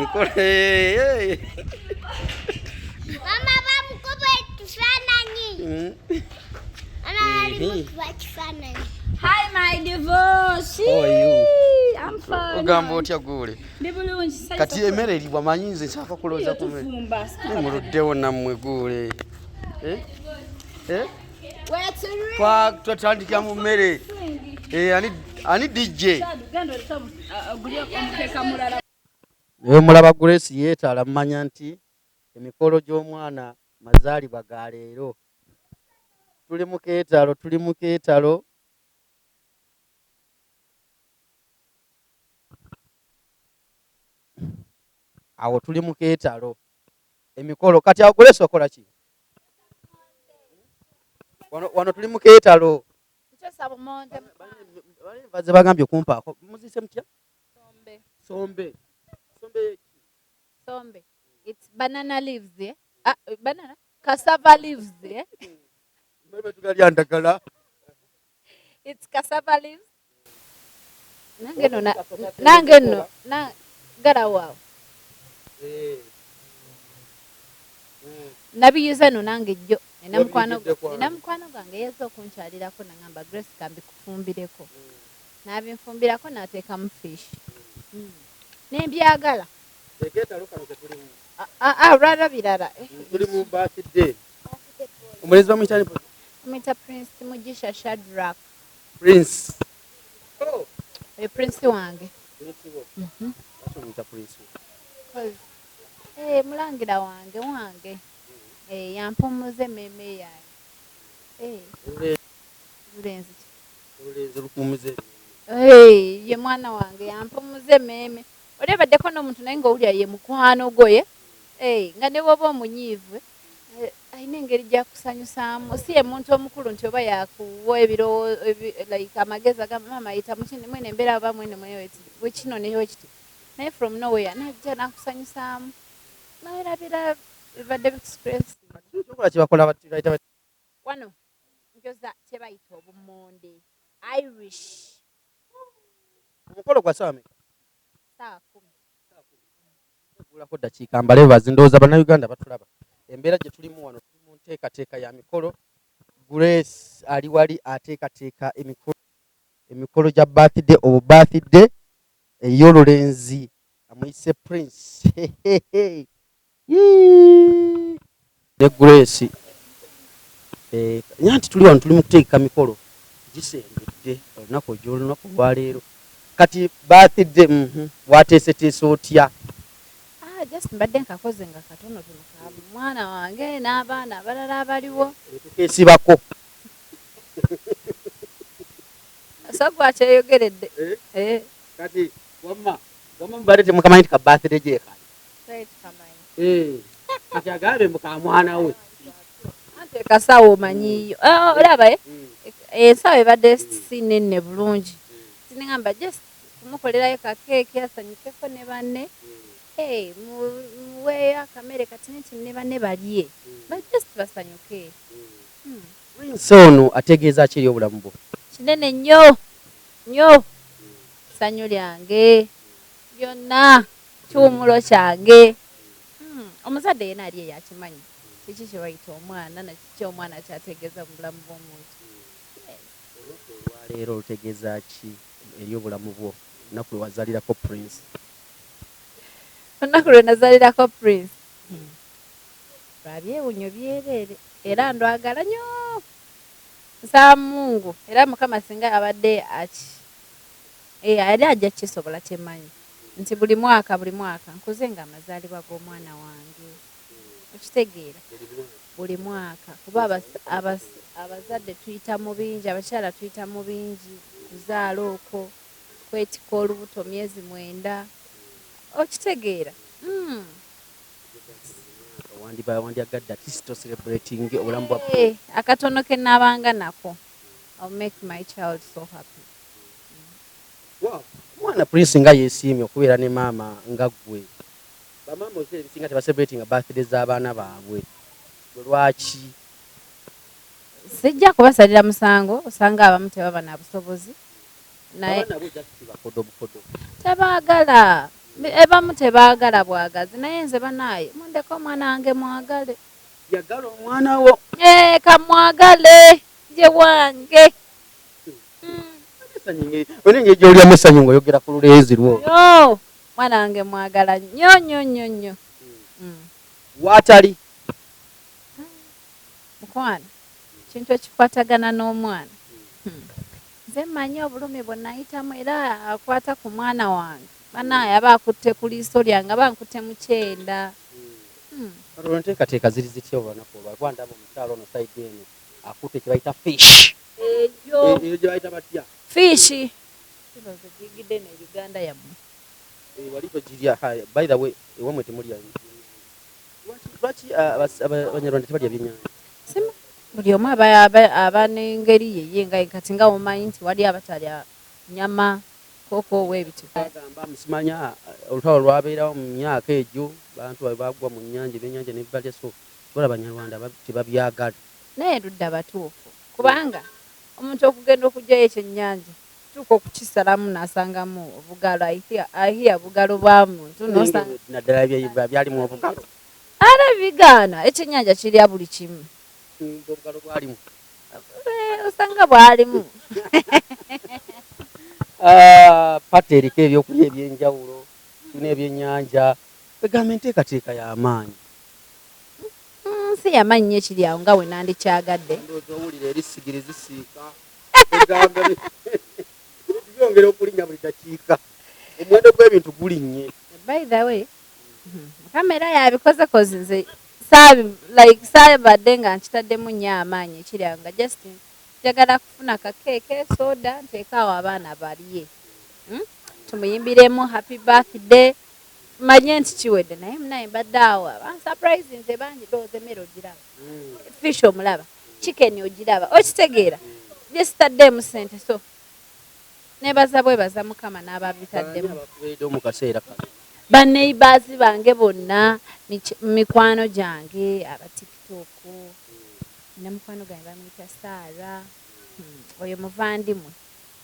Nkole. Mama bamukuba ekifaananyi. Mama bali mukuba ekifaananyi. Hi my divorce. How are you? I'm fine. Ogamba otya gule? Ndi bulungi. Kati emmere eribwa manyi nze nshaka kulowooza ku mmere. Tufumba. Muluddewo nammwe gule. Eh? Eh? Weturi. Twa twatandikira mu mmere. Eh, ani ani DJ? Genda oleta ogulye omukeeka mulala. Naye mulaba Grace yeetala mumanya nti emikolo gy'omwana mazaalibwa ga leero. Tuli mu keetalo, tuli mu keetalo. Awo tuli mu keetalo. Emikolo kati awo Grace okola ki? Wano, wano tuli mu keetalo. Nkyusa bumonde. Baze bagambye okumpaako. Muziise mutya? Sombe. Sombe. Sombe Sombe. It's banana leaves, yeah? Ah, banana? Cassava leaves, yeah? Mmere tugalya ndagala. It's cassava leaves. Nange no na nange no na galawo awo. Eh. Nabiyuza no nange jjo. Nina mukwano Wabiyigidde kwani? nina mukwano gwange yazze okunkyalirako nangamba Grace kambikufumbireko. N'abinfumbirako n'ateekamu fish. Nembyagala. Ekeetalo kano ke tulimu. Ah, ah, olwala birala. Eh, Tuli mu birthday. Omulenzi bamuyita ani? Bamuyita Prince Mugisha Shadrack. Prince. Oh. Oyo Prince wange. Prince wo. Lwaki omuyita Prince wo? 'Cause, eh, mulangira wange wange. Eh, yampumuza emmeeme yange. Eh, olulenzi ki? Olulenzi lukuumuza Eh, ye mwana wange yampumuza emmeeme. Oli abaddeko n'omuntu naye ng'owulira ye mukwano gwo ye. Eh, nga ne bw'oba omunyiivu eh, alina engeri gy'akusanyusaamu. Si ye muntu omukulu nti oba yakuwa ebirowoozo like amagezi agamba maama yita mu kino mwene embeera oba mwene mwene bwe kino ne bwe kiti. Naye from nowhere n'ajja n'akusanyusaamu. N'owerabira bibadde bikustress. Kyokola kye bakola bayita bati. Wano njoza kye bayita obummonde. Irish. Omukolo gwa ssaawa mmeka? 10:00. Gulako ddakiika mbale bazi ndowooza bannayuganda batulaba. Embeera gye tulimu wano tuli mu nteekateeka ya mikolo. Grace ali wali ateekateeka emikolo emikolo gya birthday obu birthday ey'olulenzi amuyise Prince. Yee! Ne Grace eh, nti tuli wano tuli mu kutegeka mikolo gisembedde olunaku olunaku olwaleero kati birthday wateeseteese otya? Ah, just mbadde nkakoze nga katonotono ka mwana wange n'abaana abalala abaliwo. Tukeesibako. So gwakyeyogeredde. Eh? Eh. Kati wamma wamma mubadde temukamanyi nti ka birthday gyekali. Twali tukamanyi. Eh. Kati agambe mbu ka mwana we. Anti ekasawo omanyiiyo. Ah, olaba eh? Ensawo ebadde si nnene bulungi. Sinigamba just kumukolerayo kakeeki asanyukeko ne banne. Hey, muweeyo akamere kati nti ne banne balye. But just basanyuke. Prince ono ategeeza ki eri obulamu bwo? Kinene nnyo nnyo. Ssanyu lyange byonna kiwumulo kyange. Omuzadde yenna ali eyo akimanyi kiki kye bayita omwana na kiki omwana kyategeeza mu bulamu bw'omuntu. Olunaku olwaleero lutegeeza ki eri obulamu bwo? Olunaku lwe wazaalirako Prince. Olunaku lwe nazaalirako Prince. Lwa byewuunyo byereere era ndwagala nnyo. Nsaba Mungu era Mukama singa abadde aki eh, ali ajja kisobola kyemmanyi nti buli mwaka buli mwaka nkuze nga amazaalibwa g'omwana wange. Okitegeera buli mwaka kuba abazadde tuyita mu bingi, abakyala tuyita mu bingi, kuzaala okwo, kwetikka olubuto myezi 9. Okitegeera. Wandyagadde at least celebrating obulamu bwa Eh, akatono ke naabanga nako. I'll make my child so happy. Wow. Omwana Prince nga yeesiimye okubeera ne maama nga ggwe. Bamaama ebiseera ebisinga tebacelebratinga birthday z'abaana baabwe. Gwe lwaki? Sijja kubasalira musango, osanga abamu tebaba na busobozi. Naye Abaana bo just bakodo bukodo. Tebaagala. Ebamu tebaagala bwagazi, naye nze banaye mundeke omwana wange mwagale. Yagala omwana wo. Eh, kamwagale gye wange. Olina engeri gy'olyamu essanyu ng'oyogera ku lulenzi lwo. Yo, mwana wange mwagala nnyo nnyo nnyo nnyo. Waatali Mukwano, kintu ekikwatagana n'omwana. Nze mmanyi obulumi bwe nayitamu, era akwata ku mwana wange banaye aba akutte ku liiso lyange, aba nkutte mu kyenda. Kati olwo enteekateeka ziri zitya olunaku olwo? Kuba ndaba omukyalo ono side eno akutte kye bayita fish. Eyo Eyo gye bayita batya? Fish ndowooza giyigidde ne Uganda yammwe. Wali togirya. By the way, ewammwe temulya? Lwaki Abanyarwanda tebalya byennyanja? Sima buli omu aba n'engeri yeye, nga kati nga omanyi nti wali abatalya nyama koko ow'ebiti. Bagamba musimanya olutalo lwabeerawo mu myaka egyo, bantu babe bagwa mu nnyanja, ebyennyanja ne bibalya, so kibola Abanyarwanda tebabyagala. Naye ludda batuufu, kubanga omuntu okugenda okugyayo ekyennyanja tuuka okukisalamu n'asangamu obugalo, ahiya bugalo bwa muntu nosanga Naddala byalimu obugalo. Ate bigaana, ekyennyanja kirya buli kimu. Obugalo bwalimu. Osanga bwalimu. Party eriko ebyokulya ebyenjawulo, tulina ebyennyanja, egamba enteekateeka y'amaanyi. Si yamaanyi nnyo ekiri awo nga we nandikyagadde. Ndowooza owulira eri sigiri zisiika, egamba byongera okulinnya buli dakiika, omuwendo gw'ebintu gulinnye. By the way, Mukama era yabikoze, kozi nze like saabadde nga nkitaddemu nnyo amaanyi ekiri awo, nga just njagala kufuna kakeeke, soda, nteeke awo abaana balye. Tumuyimbiremu happy birthday, manye nti kiwedde. Naye munaye mbadde awo abansurprise nze bangi. Ndowooza emmere ogiraba, fish omulaba, chicken ogiraba, okitegeera byesitaddeemu ssente, so nebaza bwebaza Mukama n'ababitaddemu. Abakubeereddewo mu kaseera kano? Baneighbors bange bonna, mikwano gyange aba TikTok, ne mukwano gwange bamuyita Saara. Oyo muvandimwe.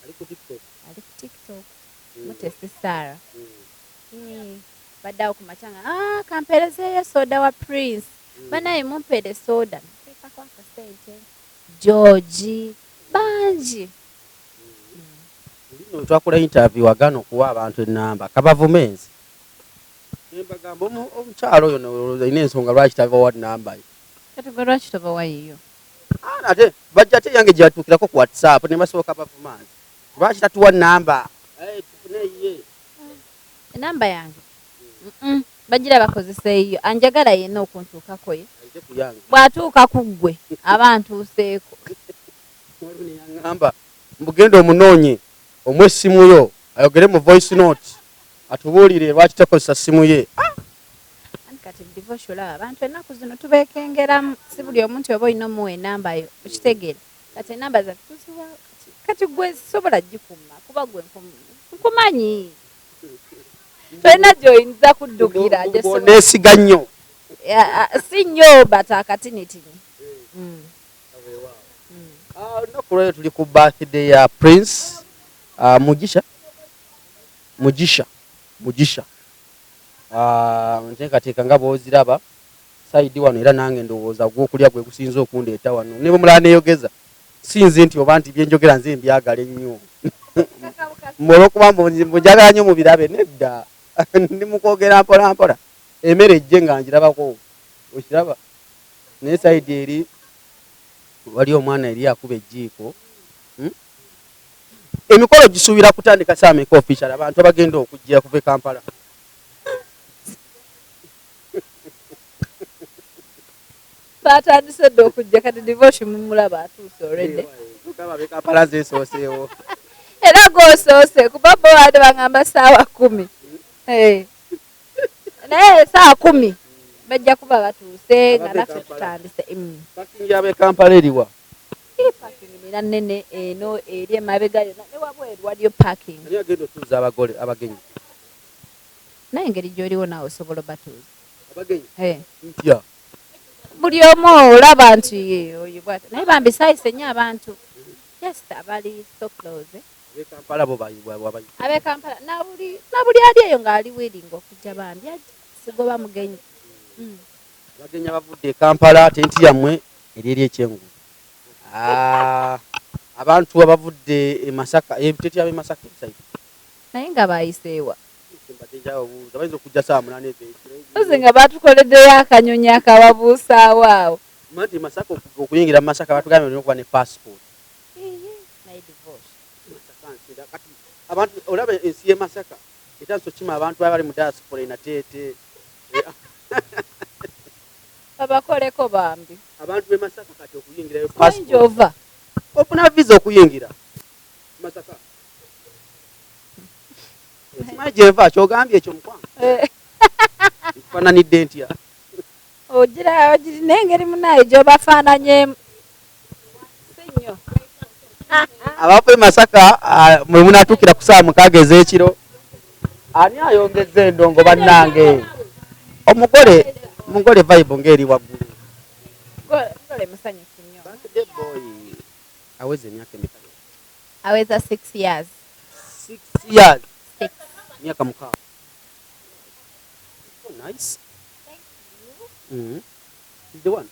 Ali ku TikTok? Ali ku TikTok, Mutesi Saara. Badde awo ku makya nga, ah, kampeerezeeyo soda wa Prince, banaye mumpeere soda, nateekako akasente. George, bangi. Lino twakola interview, wagaana okuwa abantu enamba kabavume nze, nembagamba omukyalo oyo olina ensonga lwaki tabawa namba ye. Kati gwe lwaki tobawayiyo? Ah, ate bajja ate yange gyatuukirako ku WhatsApp ne basooka bavuma nze, lwaki tatuwa namba? Eh, tufune ye. Enamba yange, bagira bakozesa eyiyo. Anjagala yenna okuntuukako ye. Ayite ku yange. Bw'atuuka ku ggwe aba ntuuseeko. Waliwo neyaŋŋamba mbugenda omunoonye omuwe essimu yo ayogere mu voice note atubuulire lwaki takozesa ssimu ye. Anti kati divorce, olaba abantu ennaku zino tubeekengeramu, si buli omuntu oba olina omuwa enamba yo, okitegeera? Kati enamba zaffe tuziwa kati gwe sobola gikuuma kuba gwe nkumanyi, tolina gy'oyinza kuddukira. Neesiga nnyo. Si nnyo, but akatinitini. Ah, olunaku lwayo tuli ku birthday ya Prince Mugisha, Mugisha, Mugisha. Nteekateeka nga bw'oziraba side wano, era nange ndowooza gwokulya gwe gusinze okundeeta wano. Ne bwe mulala neeyogeza, si nze nti oba nti byenjogera nze mbyagala ennyo olwokuba mbu njagala nnyo mubirabe, nedda. Ndi mu kwogera mpola mpola, emmere ejje nga ngirabako, okiraba. Naye side eri wali omwana eri akuba ejjiiko. Emikolo gisuubira kutandika saa meka official, abantu abagenda okujja kuva e Kampala? Batandise dda okujja. Kati Divoshi mumulaba atuuse already. Tugamba ab'e Kampala nze nsooseewo. Era gwosoose, kuba bo baade bagamba saawa 10. Eh. Naye saawa 10 bajja kuba batuuse nga Abava e naffe Kampala. tutandise. Parking y'ab'e Kampala eriwa? Parking nera nnene eno eri emabega yonna, ne wabweru waliyo parking. Ani agenda otuuza abagole, abagenyi? Naye engeri gy'oliwo naawe osobola obatuuza. Abagenyi? Eh. Ntya? Buli omu olaba nti oyo bw'atyo, naye bambi saayise nnyo abantu, just abali so close, eh. Ab'e Kampala bo wabayi. Ab'e Kampala na buli ali eyo ng'ali willing okujja, bambi ajja, sigoba mugenyi. Abagenyi abavudde e Kampala, tenti yammwe eri eri ekyengulu. Ah, abantu abavudde e Masaka, tenti y'ab'e Masaka ebisaido. Naye nga bayiseewa? Mbadde njawo, bayinza okujja saa 8 ez'ekiro. Oze nga batukoleddeyo akanyonyi akababuusaawo awo. Manti Masaka, okuyingira mu Masaka batugambye olina okuba ne passport. Naye divorce. Masaka nsinda kati abantu olaba ensi y'e Masaka etandise okukima abantu abali mu diaspora enateete. Babakoleko bambi. Abantu b'e Masaka kati okuyingirayo Simanyi passport. Gy'ova. Ofuna visa okuyingira Masaka. Simanyi gyenva, kyogambye ekyo mukwano. Nkufaananidde ntya? Ogira ogirina engeri munaye gy'obafaananyeemu, si nnyo. Abava e Masaka, ah, mwe munaatuukira ku saa 6 ez'ekiro. Ani ayongeza endongo bannange? Omugole, omugole, vibe ng'eri waggulu. Gole musanyufu nnyo. Birthday boy aweza emyaka emeka? Aweza 6 years. 6 years? Six. Myaka 6. Oh, nice. He's the one.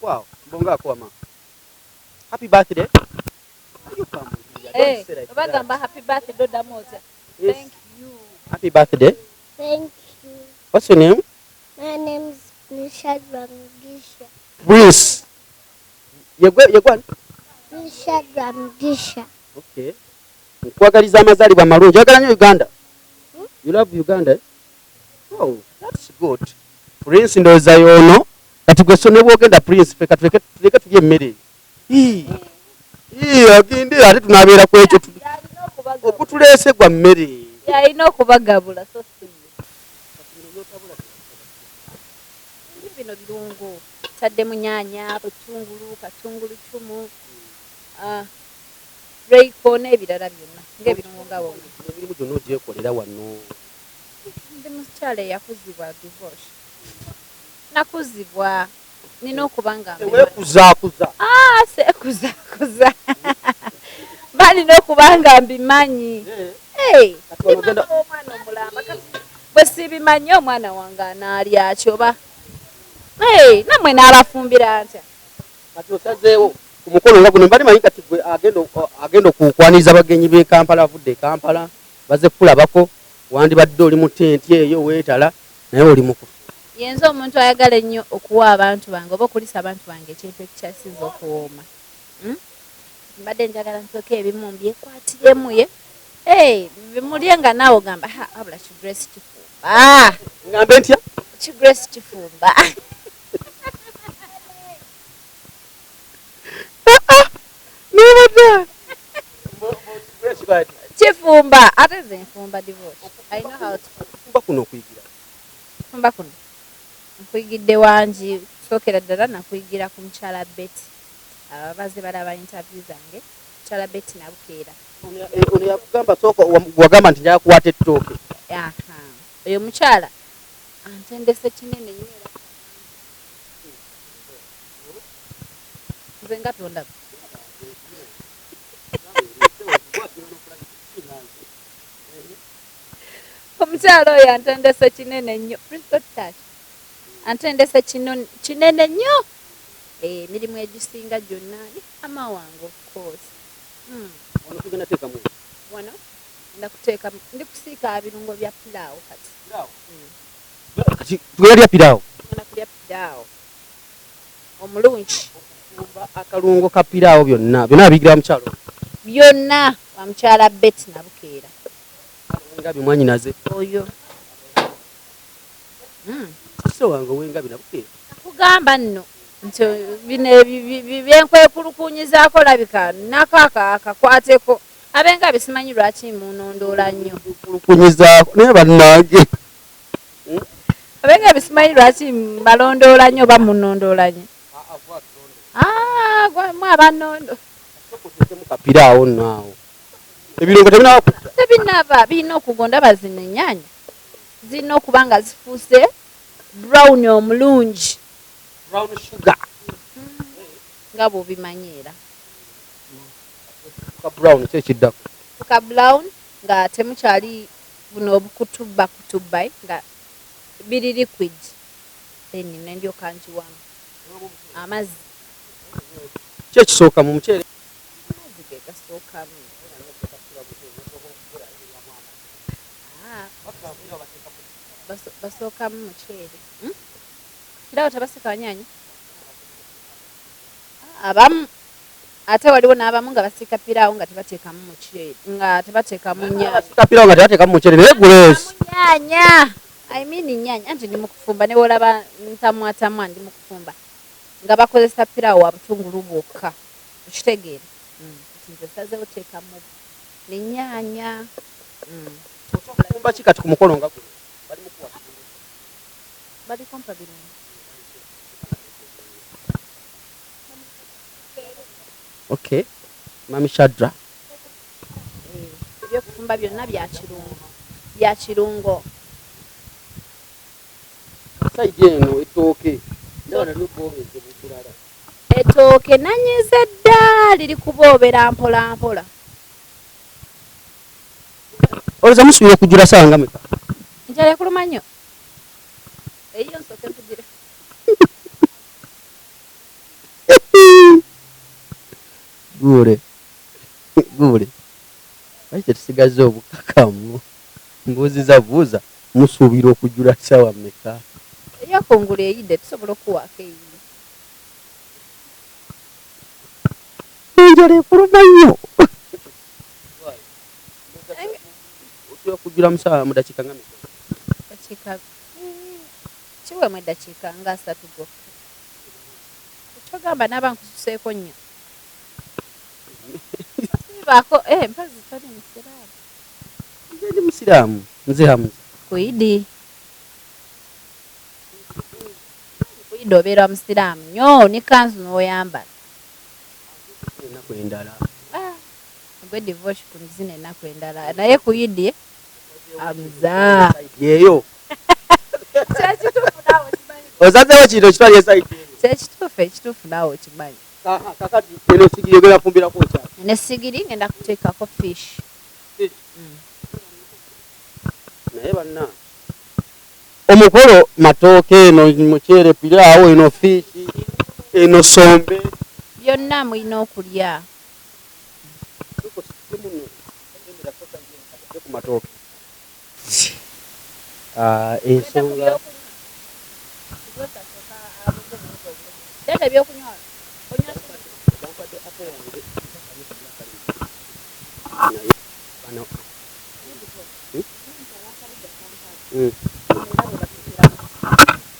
Wow, mbongako wama. Happy birthday. You come here. Don't say like that. Bagamba happy birthday, oddamu otya? Yes. Thank you. Happy birthday. Thank you. What's your name? My name is Nishad Ramgisha. Prince. Yegwe yegwan. Nishad Ramgisha. Okay. Nkwagaliza amazaalibwa amalungi. Oyagala nnyo Uganda. You love Uganda? Eh? Oh, that's good. Prince ndowooza y'ono. Kati gwe so ne bw'ogenda Prince, ffe katuleke tuleke tulye emmere. Ii. Ii, agende ate tunaabeera ku ekyo. Yalina okubagabula. Ogutuleese gwa mmere. Yalina okubagabula, so si ye. Bino birungo taddemu nyaanya, butungulu, katungulu cumu, ah, Royco n'ebirala byonna ng'ebirungo nga wonna. Emirimu gyonna ogyekolera wano? Ndi mukyala eyakuzibwa, divorce, nakuzibwa, nina okuba nga mbimanyi. Teweekuzaakuza? Ah, seekuzaakuza, balina okuba nga mbimanyi. Hey, Kati wano ogenda- ndimama omwana omulamba, kati bwe sibimanyi omwana wange anaalya ki? Oba Hey, nammwe n'abafumbira ntya? Kati osazeewo ku mukolo nga guno, mbali manyi kati gwe agenda okukwaniriza abagenyi b'e Kampala avudde e Kampala baze kulabako, wandibadde oli mu tenti eyo weetala, naye oli muku Yenze omuntu ayagala ennyo okuwa abantu bange oba okulisa abantu bange ekintu ekikyasinza okuwooma. Hmm? Mbadde njagala nsooke ebimu mbyekwatiremu ye. Hey, bimulye nga naawe ogamba, "Ha, wabula kigrace kifumba." Ngambe ntya? Kigrace kifumba. Nobadde Kifumba, ate nze nfumba, divorce. I know how to cook. Kufumba kuno okuyigira? Kufumba kuno nkuyigidde wangi. Kusookera ddala nakuyigira ku mukyala Betty. Ababaze balaba interview zange, mukyala Betty Nabukeera. Ono yakugamba sooka, wagamba nti njagala kuwaata ettooke? Aha, oyo mukyala antendese kinene nnyo, era nze nga tondaba. Omukyala oyo antendese kinene nnyo. Prince Touch antendese kinene nnyo. Emirimu egisinga gyonna ni mama wange, of course. Ono tugenda teekamu? Wano ngenda kuteeka, ndi kusiika birungo bya pulaawo kati. Kati tugenda lya piraawo? Ngenda kulya piraawo omulungi. Akalungo ka piraawo byonna byonna abigira mukyalo? Byonna wa mukyala Betty Nabukeera. Wengabi mwanyinaze? Oyo. Sise wange owengabi Nabukeera. Nakugamba nno nti bino byenkwekulukunyizaako labika nako akakwateko abengabi, simanyi lwaki munondoola nnyo. Kulukunyizaako naye bannange. Abengabi simanyi lwaki balondoola nnyo oba munondoola nnyo. Ah, mwe abanondo. Oteekemu kapiraawo nno awo, ebirungo tebinaba kujja. Tebinaba, birina okugonda. Bazino ennyaanya zirina okuba nga zifuuse brown omulungi. Brown sugar. Nga bw'obimanyi era. Ka brown ki ekiddako? Bifuuka brown nga temukyali buno obukutubba kutubba, nga biri liquid, then nendyoka njiwamu amazzi. Ki ekisooka mu muceere? Amazzi ge gasookamu. Ah, basookamu muceere. Piraawo tebasiika nyaanya abamu, ate waliwo n'abamu nga basiika piraawo nga tebateekamu muceere, nga tebateekamu nyaanya. Basiika piraawo nga tebateekamu muceere, naye Grace. Nyaanya, I mean nyaanya, anti ndi mu kufumba, ne wolaba ntamwatamwa ndi mu kufumba, nga bakozesa piraawo wa butungulu bwokka, okitegeera? Kati nze nsazeewo teekamu n'ennyaanya. Okufumba ki kati ku mukolo nga guno? Bali mu kuwa Bali kumpa birungo. Okay, Mami Shadra. Ebyokufumba byonna bya kirungo, bya kirungo. Side eno ettooke ndaba nalyo boobeze bulala. Ettooke nanyize dda, liri kuboobera mpola mpola. Olowooza musuubira okujjula ssaawa nga meka? Njala ekuluma nnyo, eyiyo nsooke mpugire. Guule guule, lwaki tetusigazza obukakamu? Mbuuziza buuza, musuubira okujjula ssaawa mmeka? Eyakungulu eyidde, tusobola okuwaako eyiyo. Enjala ekuluma nnyo. Osuubira okujjula mu ssaawa, mu dakiika nga meka? Dakiika kiwemu eddakiika nga 30 gokka. Kyogamba naaba nkususeeko nnyo. Sibaako mpazi toli musiraamu. Nze ndi musiraamu, nze Hamuza. Kuidi, kuidi obeera musiraamu nnyo, ne kanzu n'oyambala. Ennaku endala. Ah, gwe divorce ku zino ennaku endala, naye ku Idi Amuza. Yeeyo. Kyekituufu, naawe okimanyi. Osazeewo kino kitwali e side eyo. Kyekituufu, ekituufu naawe okimanyi. Kakati eno sigiri ogenda kufumbirako kyaki? Ne sigiri ngenda kuteekako fish. Fish. Naye banna, omukolo matooke, eno muceere, piraawo, eno fish, eno sombe. Byonna mulina okulya. Ku matooke. Ah, ensonga Leeta ebyokunywa, onywa? Bampadde apple wange, naye bano.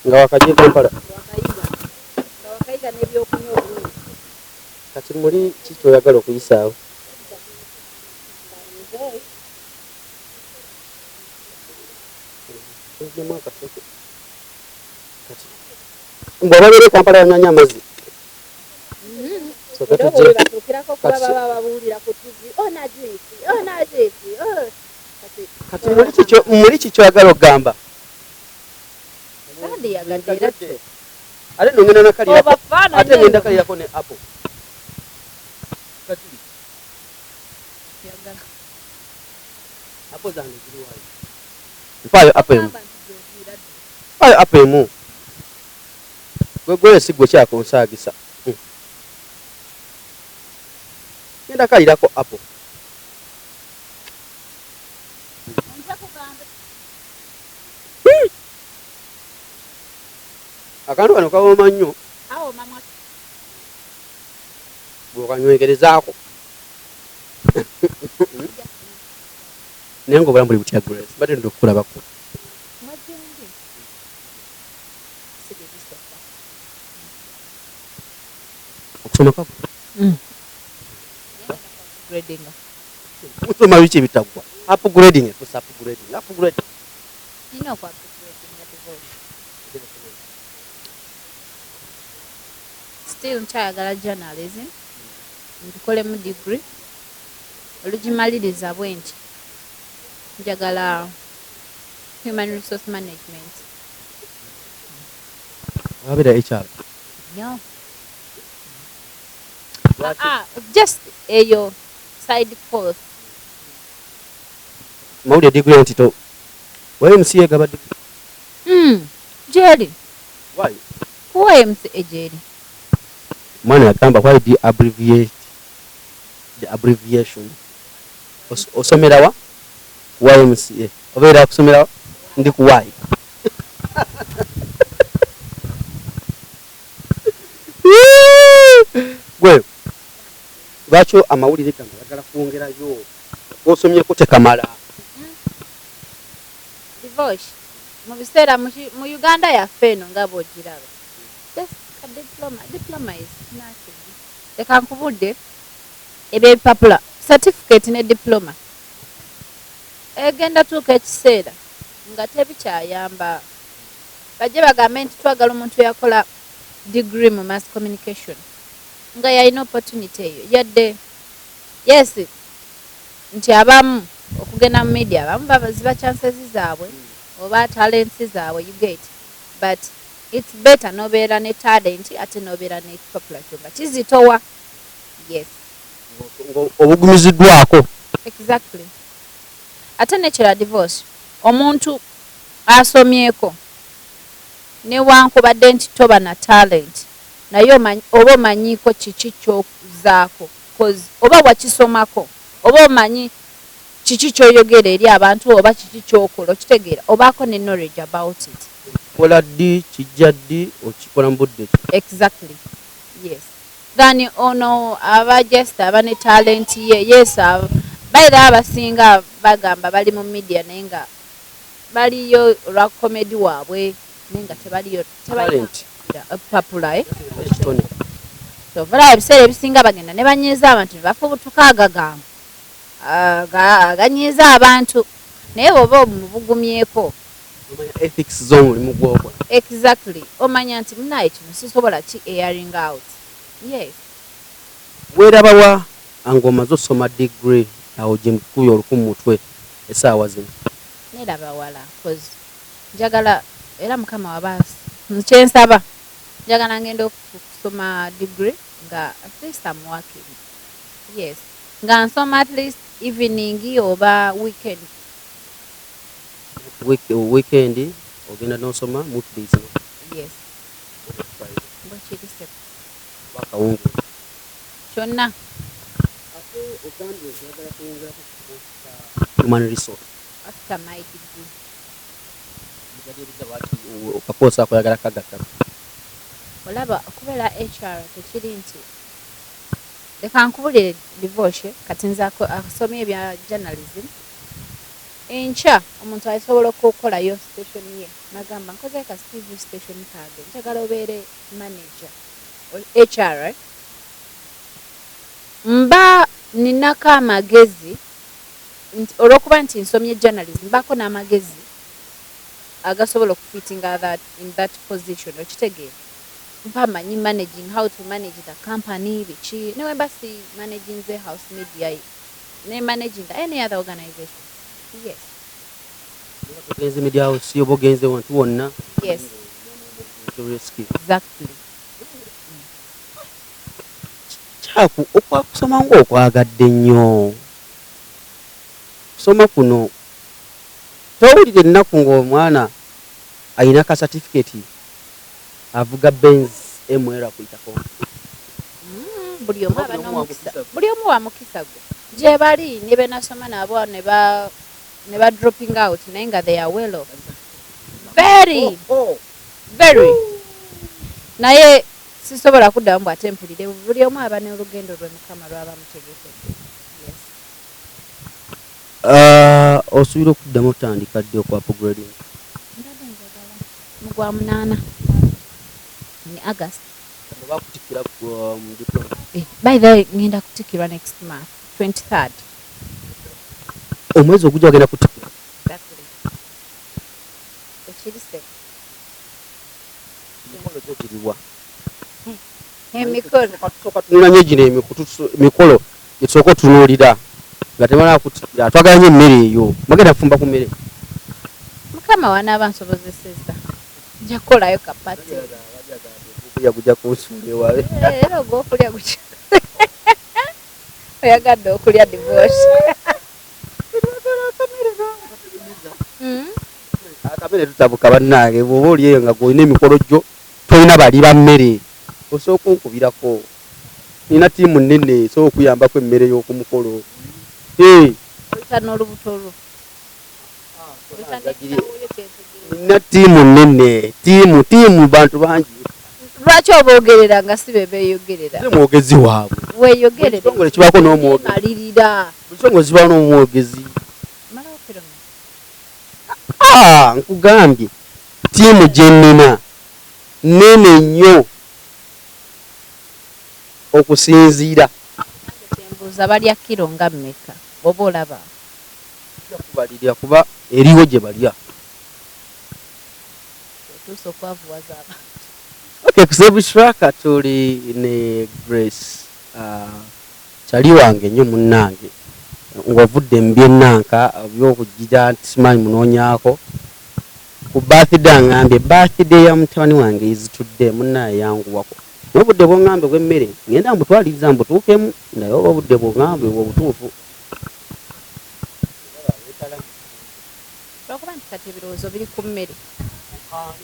Nga wakajja Kampala. Nga wakayiga n'ebyokunywa obulungi. Kati muli ki kyoyagala okuyisaawo? Nze Ogyemu akaseke. Kati bw'obabeera e Kampala banywa amazzi. Sooka Era tujje. bwe batuukirako kuba Kati baba babuulira ku TV, ona juice, ona juice, oh. Kati Kati muli ki kyoyagala okugamba? Sandiyagadde era Ate nno ngenda nakalirako. Obafaananye Ate ngenda nno. kalirako ne apple. Kati Yagala. Apple zange ziri wayo. Mpaayo apple emu. Gamba nti gy'oviira dda. Mpaayo apple emu. Gwe gwe si gwe kyakunsaagisa. Ngenda kalirako apple. Nja kugamba. Akantu kano kawooma nnyo. Awo mama. Bw'okanywegerezaako. Naye ng'obulamu buli butya, Grace? Mbadde ndina okukulabako. Mwajjendi. Si bibi so far. Okusoma kwagwa? Grading. Musoma biki ebitaggwa? Upgrading, efusa upgrading, upgrading. Nina okwa upgrading divorce. Still nkyayagala journalism. Ngikolemu degree. Olugimaliriza bwe nti njagala human resource management. Wabeera HR. Nnyo. Lwaki? Ah, just eyo side course. Mawulire degree nti to YMCA gaba degree. Gyeri. Why? Ku YMCA gyeri. Mwana yagamba why do you abbreviate the abbreviation? Osomera wa? YMCA. Obeera kusomera wa? Ndi ku Y. Gwe lwaki amawulire gano oyagala kwongerayo osomyeko tekamala? Divorce mu biseera mu Uganda yaffe eno nga bw'ogiraba, just a diploma, diploma is nothing. Leka nkubudde ebyebipapula, certificate ne diploma egenda tuuka ekiseera nga tebikyayamba. Bajje bagambe nti twagala omuntu eyakola degree mu mass communication nga yalina opportunity eyo, yadde yes nti abamu okugenda mu media abamu ziba chances zaabwe oba talents zaabwe, you get, but it's better nobeera ne talent ate nobeera n'ekipapula kyo nga kizitowa. Yes. Obugumiziddwako. Exactly. Ate nekira, divorce, omuntu asomyeko newankubadde nti toba na talent, naye oba omanyiiko kiki kyozaako, cause oba wakisomako, oba omanyi kiki kyoyogera eri abantu oba kiki kyokola, okitegeera, obaako ne knowledge about it. Kola ddi, kijja ddi, okikola mu budde ki? Exactly, yes. Than ono aba just aba ne talent ye. Yes, baira abasinga bagamba bali mu media naye nga baliyo olwa comedy waabwe, naye nga tebaliyo. Talent. Papula, eh? Ekitone. Kyova ebiseera ebisinga bagenda ne banyiiza abantu ne bafubutuka agagambo aganyiiza abantu, naye bw'oba omubugumyeko. Omanya ethics z'omulimu gwokola. Exactly, omanya nti munaye kino sisobola ki airing out. Yes. Weerabawa ng'omaze osoma degree awo gye mukubye oluku mu mutwe essaawa zino? Neraba wala, cause njagala era Mukama waba kyensaba, njagala ngenda okusoma degree nga at least am working. Yes, nga nsoma at least evening oba weekend. Weekend ogenda n'osoma, weekdays? Yes, bwekirise. Akawungeezi? Kyonna. Ate ogambye nti oyagala kwongerako human resource. After my degree. Okakoosa ako oyagala kagatta? Olaba okubeera HR tekiri nti, leka nkubulire, divorce, kati nze asomye ebya journalism, enkya omuntu asobola okukolayo station ye nagamba nkoze ka TV station kange, njagala obeere manager HR, eh? Mba ninako amagezi nti olwokuba nti nsomye journalism, mbaako n'amagezi agasobola okufitinga that in that position, okitegeera? Mpa manyi managing, how to manage the company, biki, newe mba si managing the house media ne managing any other organization. Yes. Ogenze media house oba ogenze wantu wonna? Yes. Skill. Exactly. Kyaku okwakusoma ng'okwagadde nnyo kusoma kuno, towulira ennaku ng'omwana ayina ka certificate avuga Benz ML akuyitako? Buli omu aba n'omukisa, buli omu wa mukisa gwe. Gye bali ne benasoma nabo ne ba dropping out, naye nga they are well off, very very, naye sisobola kuddamu bw'ate mpulire. Buli omu aba n'olugendo lwe Mukama lwaba mutegekedde. Yes. Osuubira okuddamu otandika ddi okwa upgrading? Mbadde njagala mu gwa munaana, ni August. Bakutikkira mu diploma? Eh, by the way, ngenda kutikirwa next month, 23rd. Omwezi ogujja wagenda kutikkira? Exactly, ekirise. Emikolo gyo giriwa? Emikolo? Tusooka tunula nnyo gino emikolo gyetusooka otunuulira nga temala kutikkira. Twagala nnyo emmere eyo, magenda kufumba ku mmere. Mukama wanaaba nsobozesezza, nja kukolayo kapati. Okulya gujja kunsuula ewabe. Eh, era ogwokulya gutya oyagadde okulya, divorce? Tugambe ne tutabuka bannange, bw'oba oli eyo nga gw'olina emikolo gyo tolina bali ba mmere, osobola okunkubirako. Nina ttiimu nnene esobola okuyambako emmere y'oku mukolo. Oyita n'olubuto lwo. Oyita n'ensawo yo kyentegeeza. Nina ttiimu nnene, ttiimu, ttiimu bantu bangi. Lwaki oboogerera nga si be beeyogerera? Nze mwogezi waabwe. Weeyogerere. Buli kitongole kibaako n'omwogezi. Malirira. Buli kitongole kibaako n'omwogezi. Malawo kiro mmeka? Ah, nkugambye ttiimu gye nnina nnene nnyo okusinziira. Nange kyembuuza balya kiro nga mmeka bw'oba olaba? Sijja kubalirira kuba eriwo gye balya. Otuuse okwavuwaza abantu. Okay, ku Zebu Tracker tuli ne Grace kyali wange nnyo munnange ng'ovudde mu by'ennanka by'okugira nti simanyi munoonyaako ku birthday angambye birthday ya mutabani wange izitudde munnaye yanguwako naye obudde bw'oŋŋambye bw'emmere ngenda mbutwaliriza mbutuukemu naye oba obudde bw'oŋŋambye bwe butuufu. Lwakuba nti kati ebirowoozo biri ku mmere.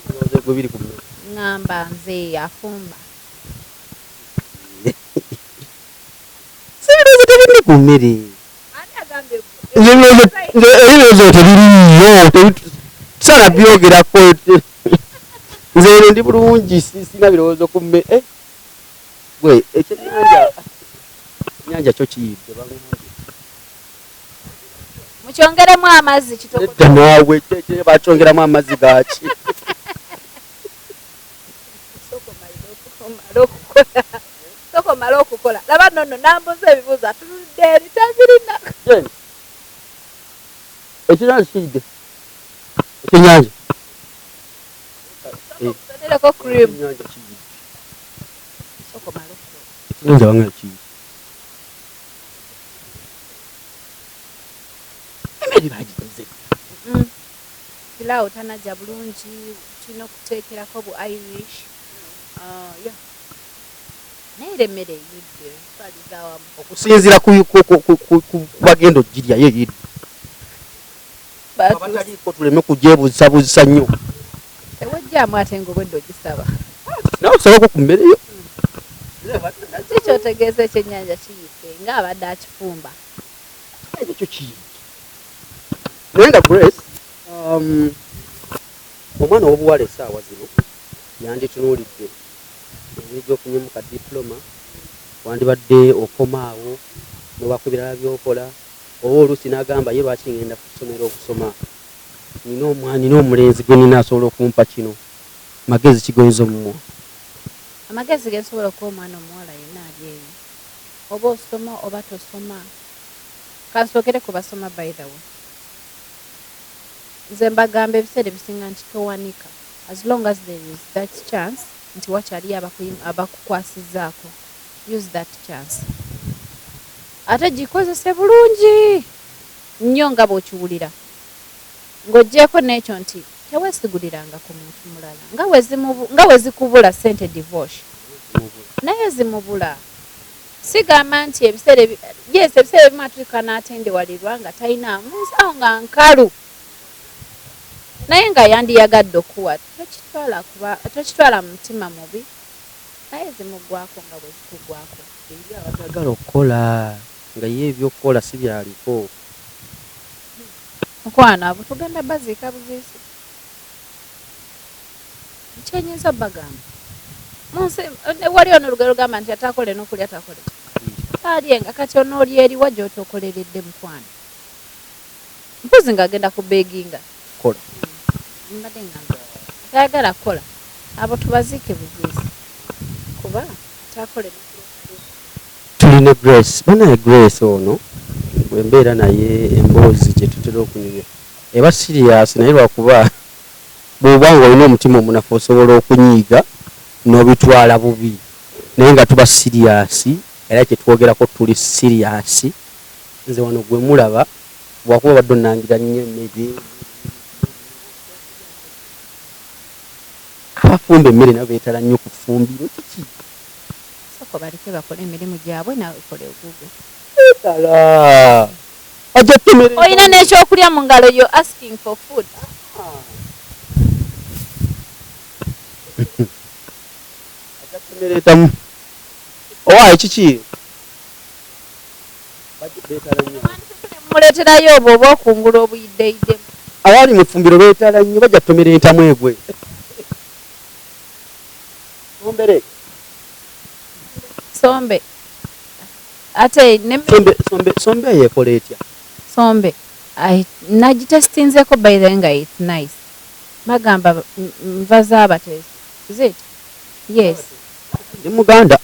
Ebirowoozo gwe biri ku mmere. Ŋŋamba nze afumba. Si ebirowoozo tebiri ku mmere. Ani agambye Nze ebirowoozo tebiriiyo saala byogerako. Nze eno ndi bulungi sirina birowoozo ku mmere. Gwe ekyennyanja ennyanja kyo kiyidde bangambye. Mukyongeremu amazzi kitoko. Nedda naawe bakyongeramu amazzi gaaki? Sooka omale okukola. Laba nno nno nambuuza ebibuuzo atunulidde eri tabirina. Ekyennyanja kiyidde. Ekyennyanja. Omusonereko cream. Ekyennyanja kiyidde. Sooka omale okukola. Ekyennyanja bangambye kiyidde. Emmere bagikoze. Pilawo tanajja bulungi, tulina okuteekerako bu Irish. Yeah. Naye era emmere eyidde twaliza awamu. Okusinziira ku bagenda okugirya yo eyidde. Abataliiko tuleme kugyebuusabuusa nnyo. Tewejjaamu ate ng'obwedda ogisaba. Nawe osabako ku mmere yo. Ki ky'otegeeza ekyennyanja kiyidde ng'abadde akifumba? Ekyo kiyidde. Naye nga Grace, omwana ow'obuwala essaawa zino yanditunuulidde engeri gy'ofunyemu ka diploma, wandibadde okoma awo n'obaako ebirala by'okola, oba oluusi n'agamba ye lwaki ngenda ku ssomero okusoma, nina omulenzi gwe nina asobola okumpa kino. Magezi ki g'oyinza omumuwa? Amagezi ge nsobola okuwa omwana omuwala yenna ali eyo, oba osoma oba tosoma, kansookere ku basoma by the way. Nze mbagamba ebiseera ebisinga nti towanika, as long as there is that chance nti wakyaliyo abakukwasizzaako, use that chance. Ate gikozese bulungi nnyo nga bw'okiwulira. Ng'oggyeeko n'ekyo nti teweesiguliranga ku muntu mulala nga we zikubula ssente divorce naye zimubula. Sigamba nti ebiseera yes ebiseera ebimu atuuka n'atendewalirwa nga talina munsawo nga nkalu naye nga yandiyagadde okuwa, tokitwala mu mutima mubi naye zimuggwako nga bwe zikuggwako. Eri abatagala okukola nga ye ebyokukola si byaliko. Mukwano abo tugenda baziika buziisi. Kyenyinza bagamba munsi wali ono olugero lugamba nti atakole n'okulya takole alyenga kati onoolya eriwa gy'otokoleredde mukwano mpozi ng'agenda ku beginga. Kola. Mbadde ngamba atayagala kukola abo tubaziike buziisi kuba atakole n'okulya. Tuli ne Grace. Banaye Grace ono bwe mbeera naye emboozi gye tutera okunyumya eba serious naye lwakuba bw'oba ng'olina omutima omunafu osobola okunyiiga n'obitwala bubi naye nga tuba serious era kye twogerako tuli serious. Nze wano gwe mulaba bwakuba obadde onnangira nnyo emmere. Abafumba emmere nabo beetala nnyo ku ffumbiro kiki? Sooka obaleke bakole emirimu gyabwe naawe kola ogugwo. Beetala. Ajja kutemera Olina n'ekyokulya mu ngalo, you're asking for food. Tomera entamu. Owaaye kiki? Beetala nnyo. Muleeterayo obwo obwokungula obuyiddeyiddemu. Awali mu ffumbiro beetala nnyo, bajja kutomera entamu egwe. Sombere. Sombe. Ate ne Sombe, sombe, sombe eyo ekola etya? Sombe. Nagitestinzeko by the way nga it's nice. Bagamba nva z'abateesi. Is it? Yes. Ndi Muganda.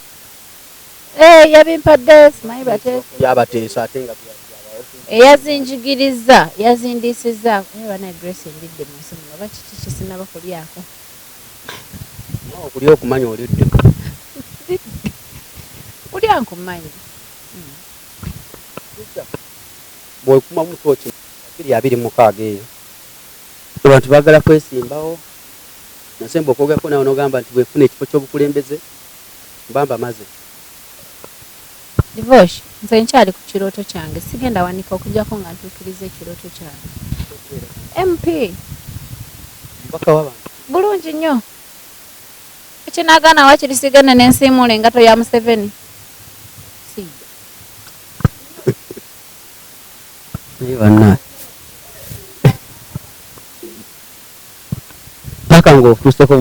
Eh, yabimpadde simanyi bateesi. Byabateesa ate nga byabawo. Eyazinjigiriza, yazindiisizza. Naye banaye Grace ndidde mu nsi muno, oba kiki kisinaba kulyako? Naawe okulya okumanya olidde. Kulya nkumanyi. Bw'okumamu tooki 2026 eyo. Abantu baagala kwesimbawo. Nasemba okwogerako naawe n'ogamba nti bwefuna ekifo ky'obukulembeze mba mbamaze. Divosh, nze nkyali ku kirooto kyange, sigenda wanika okuggyako nga ntuukiriza ekirooto kyange. MP. Omubaka w'abantu. Bulungi nnyo. Ekinaagaana waakiri sigenda ne nsiimuula engatto ya Museveni. Sijja. Naye bannange. Paka ng'ofuuseko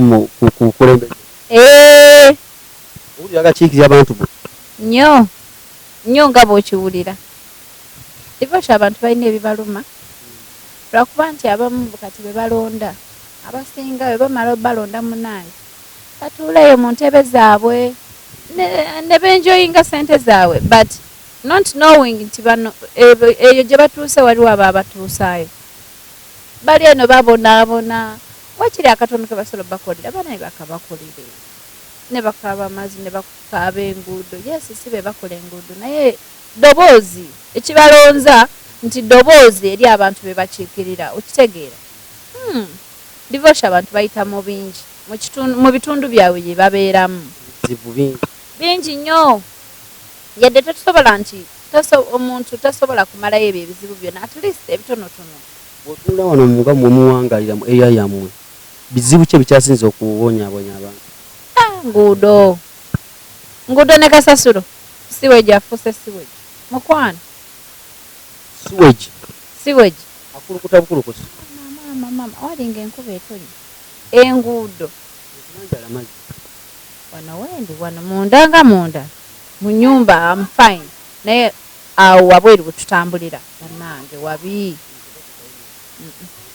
ku bukulembeze. Eh. Owulira agakiikirira abantu bo? Nnyo. Nnyo nga bw'okiwulira. Divosh, abantu balina ebibaluma. Lwakuba nti abamu kati be balonda, abasinga bwe bamala balonda munnange, batuula eyo mu ntebe zaabwe ne benjoyinga ssente zaabwe, but not knowing nti bano eyo gye batuuse waliwo abaabatuusaayo. Bali eno babonaabona, wakiri akatono ke basobola obbakolera, banaye bakabakolere. Ne bakaaba amazzi, ne bakaaba enguudo. Yes, si be bakola enguudo, naye ddoboozi ekibalonza nti ddoboozi eri abantu be bakiikirira, okitegeera? Divosh, abantu bayita mu bingi mu bitundu byabwe gye babeeramu. Bizibu bingi. Bingi nnyo. Yadde tetusobola nti omuntu tasobola kumalayo ebyo ebizibu byonna, at least ebitonotono. Bw'otunula wano nga mmwe muwangaalira mu area yammwe, bizibu ki ebikyasinze okubonyaabonya abantu? Nguudo. Nguudo ne kasasiro. Sewage afuuse sewage. Mukwano. Sewage? Sewage. Akulukuta bukulukusi. Maama, maama, walinga enkuba etonnya. Enguudo. Njala mazzi. Wano wendi, wano munda nga munda. Mu nnyumba I'm fine. Naye awo wabweru bwe tutambulira bannange wabi.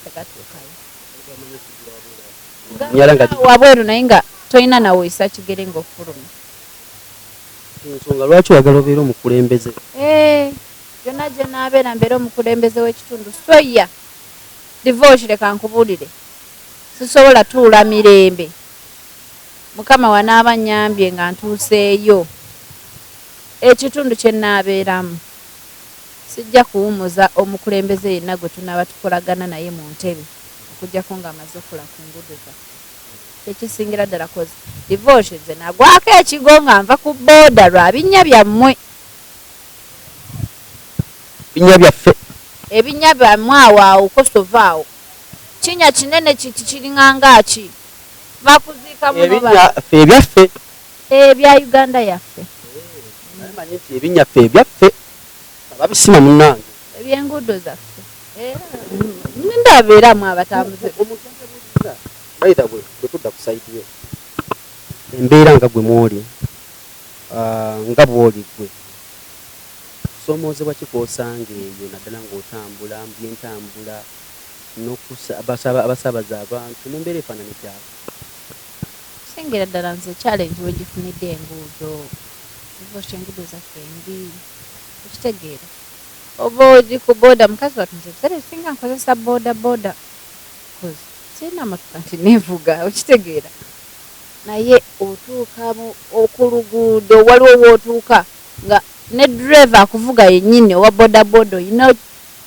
Tegatuukayo. Nyala nga Wabweru naye nga tolina nawe oyisa kigere ng'ofuluma. Ensonga lwaki oyagala obeere omukulembeze? Byonna gye naabeera mbeere omukulembeze w'ekitundu. Soya, Divosh, leka nkubuulire. Sisobola tuula mirembe. Mukama wanaaba nnyambye nga ntuuseeyo. Ekitundu kye nnaabeeramu sijja kuwummuza omukulembeze yenna gwe tunaaba tukolagana naye mu ntebe okuggyako ng'amaze okukola ku nguudo zaffe. Ekisingira ddala 'cause Divosh, nze nagwako ekigo nga nva ku booda lwa binnya byammwe. Binnya byaffe. Ebinnya byammwe awo awo Kosovo awo. Kinnya kinene kiti kiringanga ki? Bakuziika muno. Ebinnya ffe ebyaffe. Ebya Uganda yaffe. Naye manyi nti ebinnya ffe ebyaffe ababisima munnange. Ebyenguudo zaffe. Era ndabeeramu abatambuze. Omuntu atebuuliza, by the way, bwe tudda ku side yo, embeera nga gwe mw'oli, nga bw'oli ggwe, kusoomoozebwa ki kw'osanga eyo naddala ng'otambula mu byentambula abasaabaza abantu mu mbeera efaanana ekyalo? Singira ddala nze challenge wegifunidde enguudo. Divosh, enguudo zaffe mbi. Okitegeera? Oba oli ku booda, mukazi wattu nze ebiseera ebisinga nkozesa booda booda. 'Cause sirina mmotoka nti neevuga, okitegeera? Naye otuuka ku luguudo waliwo w'otuuka nga ne driver akuvuga yennyini owa boda boda olina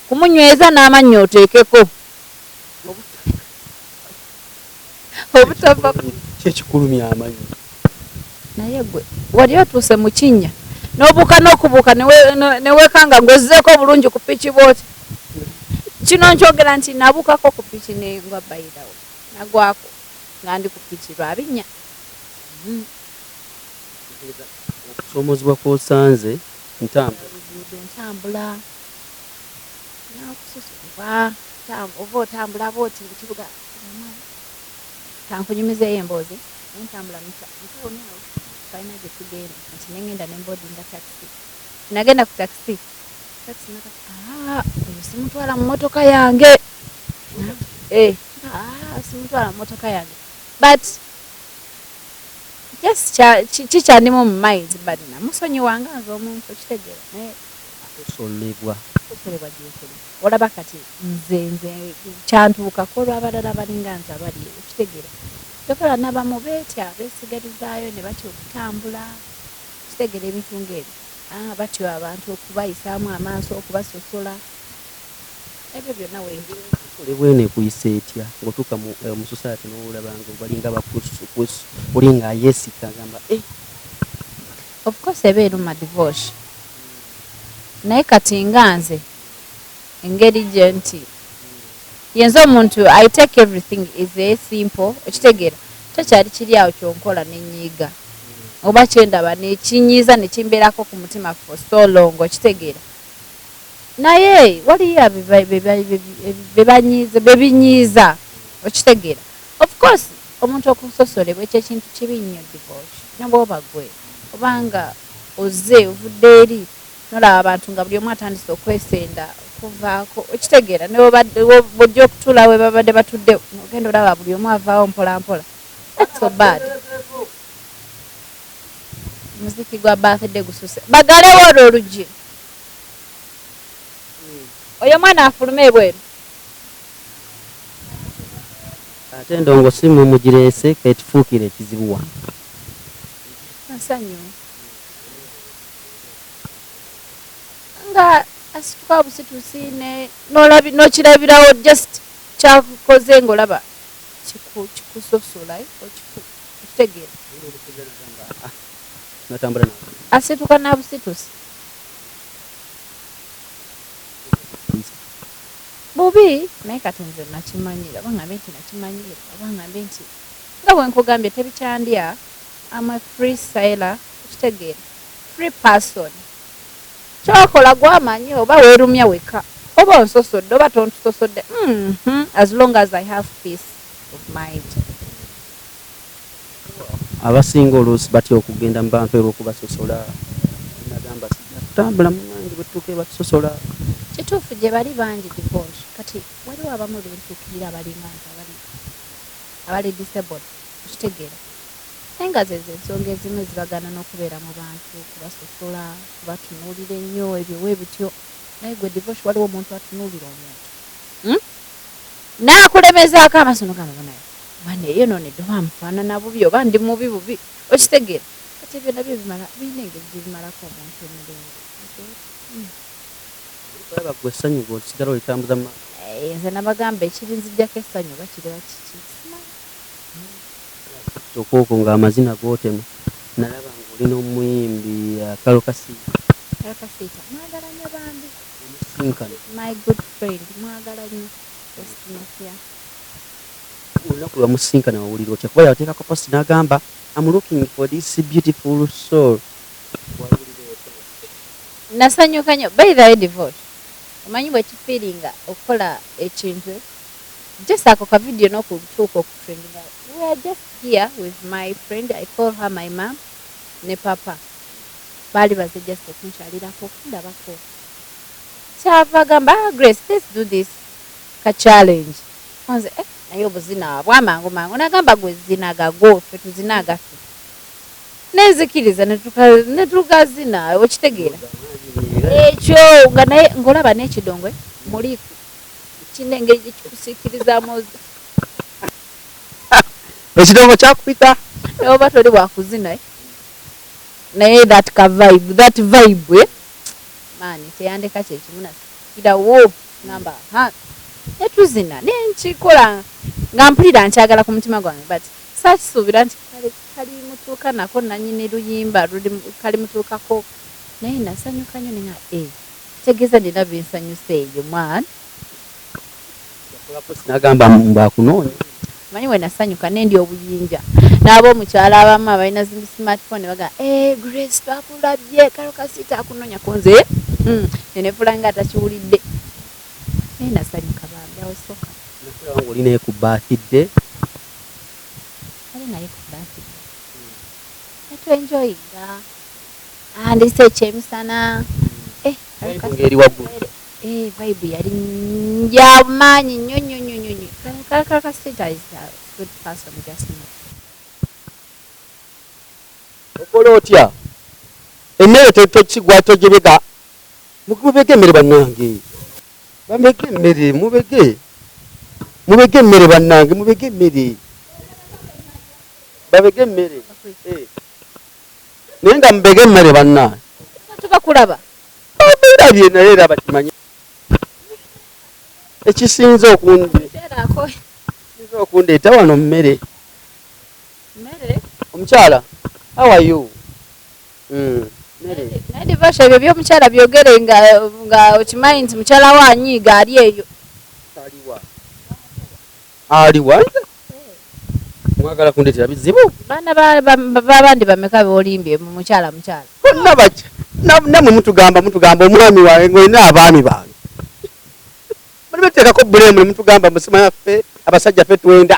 kumunyweza n'amannyo oteekeko. Obutava Ki ekikulumya amannyo? Naye gwe wali otuuse mu kinnya n'obuuka n'okubuuka ne weekanga ng'ozzeeko bulungi ku piki bw'oti. Kino nkyogera nti nabuukako ku piki ne ngwa, by the way. Nagwako nga ndi ku piki lwa binnya. Okusoomozebwa kw'osanze ntambula. Luguudo ntambula nakusosolebwa, oba otambula bwoti mu kibuga, kankunyumizeeyo emboozi. Naye ntambula mutawuni awo, twalina gye tugenda nti nengenda nembodinga taxi. Nagenda ku taxi, taxi naga, "Ah, oyo simutwala mu motoka yange." Eh, "Ah, simutwala mu motoka yange." But just kikyandimu mu mind, but namusonyiwanga nze omuntu, okitegeera? Naye Kusolebwa. Kusolebwa gyekuli. Olaba kati nze kyantuukako olw'abalala balinga nze abali, okitegeera? Tokola nabamu beetya, beesigalizaayo ne batya okutambula, kitegeera? Ebintu ng'ebyo. Ah, batyo abantu okubayisaamu amaaso, okubasosola, ebyo byonna weebiri. Kusolebwa eno ekuyisa etya ng'otuuka mu society n'olaba nga balinga oli ng'ayeesika agamba, "Eh." Of course eba eruma, divorce. Naye kati nga nze engeri gye nti yenze omuntu, I take everything is a simple, okitegeera? Tekyali kiri awo kyonkola nenyiiga oba kyendaba nekinyiiza nekimbeerako ku mutima for so long, okitegeera? Naye waliyo bebinyiiza, okitegeera? Of course omuntu okusosolebwa ekyo ekintu kibi nnyo, divorce. Nobwoba gwe obanga ozze ovudde eri nolaba abantu nga buli omu atandise okwesenda okuvaako, okitegeera? Bwojja okutuula we babadde batudde, ogenda olaba buli omu avaawo mpola mpola. That's so bad. Muziki gwa birthday gususe. Bagalewo olwo oluggi, oyo omwana afulume ebweru. Ate endongo si mwe mugireese, ketufuukire ekizibu wano. Nsanyu nga asituka busitusi n'okirabirawo just kyakoze ng'olaba kikusosola, eh, okitegeera? Natambula. Asituka n'abusitusi bubi. Naye kati nze nakimanyira, oba ngambe nti nakimanyira, oba ngambe nti nga bwe nkugambye tebikyandya. Am a free sailor, okitegeera? Free person. Kyokola gwamanyi, oba weerumya weka, oba onsosodde oba tontusosodde. As long as I have peace of mind. Abasinga oluusi batya okugenda mu bantu olw'okubasosola, nagamba sijja kutambula munange, bwe tutuuka batusosola. Kituufu, gye bali bangi, divorce. Kati waliwo abamu bentuukirira abalinga nze, abali disabled, okitegeera? Naye nga zezo ensonga ezimu ezibagaana n'okubeera mu bantu, kubasosola, kubatunuulira ennyo, ebyo weebityo. Naye gwe divorce, waliwo omuntu atunuulira omuntu, Naakulemezaako amaaso nogamba, "Banaye, oba neeyonoonedde, oba nfaanana bubi, oba ndi mubi bubi," okitegeera? Kati ebyo nabyo bimala, birina engeri gye bimalako omuntu emirembe. Olaba gwe essanyu gweosigala olitambuza mu maaso. Eh, nze nabagamba ekirinzijjako essanyu oba kireba kiki, simanyi. Kyokka okwo ng'amazina gootema, nalaba ng'oli n'omuyimbi Karole Kasita. Karole Kasita mwagala nnyo bambi. Omusinkana. My good friend, mwagala nnyo. Estimate. Olunaku lwamusinkana wawulira otya? Kuba yateekako post n'agamba, "Am looking for this beautiful soul." Wawulira otya? Nasanyuka nnyo. By the way, divorce, omanyi bwe kifiiringa okukola ekintu just ako ka video n'okutuuka okutrendinga. We are just here with my friend, I call her my mom, ne papa baali baze just okunkyalirako, okundabako. Kyava agamba, "Ah, Grace, let's do this ka challenge." Nze, "Eh, naye obuzina bwamangu mangu." Nagamba, "Gwe zina gago, ffe tuzina agaffe." Nenzikiriza netukazina, okitegeera? Ekyo nga naye ng'olaba n'ekidongwe muliku kina engeri gyekikusiikirizaamu. Ekidongo kyakupita. Oba toli wakuzina, eh? Naye that ka vibe, that vibe, eh? Maani teyandeka kyekimu, nasikirawo ngamba ha netuzina nenkikola nga mpulira nkyagala ku mutima gwange, but saakisuubira nti kalimutuuka nako nanyini luyimba kalimutuukako. Naye nasanyuka nnyo nenga e kitegeeza nina binsanyusa eyo mwana. Nagamba mbakunoonya. Manyi we nasanyuka nendi obuyinja n'ab'omukyalo abamu abalina zi smartphone baga eh, Grace twakulabye kalo kasiita akunonya kunze nenefula nga atakiwulidde, naye nasanyuka bambi awo soka. Nakulaba ng'oli naye ku birthday. Ali naye ku birthday netwenjoyinga, andise ekyemisana. Eh, Vibe ng'eri waggulu. Eh, vibe yali yamaanyi nnyo nnyo nnyo nnyo nnyo. Kasita is a good person, just know. Okola otya emmere? Tokigwa togyebega, mubege emmere bannange, bamege emmere, mubege, mubege emmere bannange, mubege emmere, babege emmere. Eh. Naye nga mubege emmere bannange. Tubakulaba. Birabye naye era bakimanyi ekisinze Terako. Ekisinze okundeeta wano mmere. Mmere. Omukyala, how are you? Mmere. Naye Divasha, ebyo by'omukyala byogere nga okimanyi nti mukyala we anyiiga ali eyo. Aliwa, aliwa? Mwagala kundeetera bizibu. Baana babandi bameka boolimbye mu mukyala mukyala? Bonna bajja. Nammwe mutugamba omwami wange ng'olina abaami bange muli beteekako bulemu ne mutugamba musimanya ffe abasajja ffe twenda,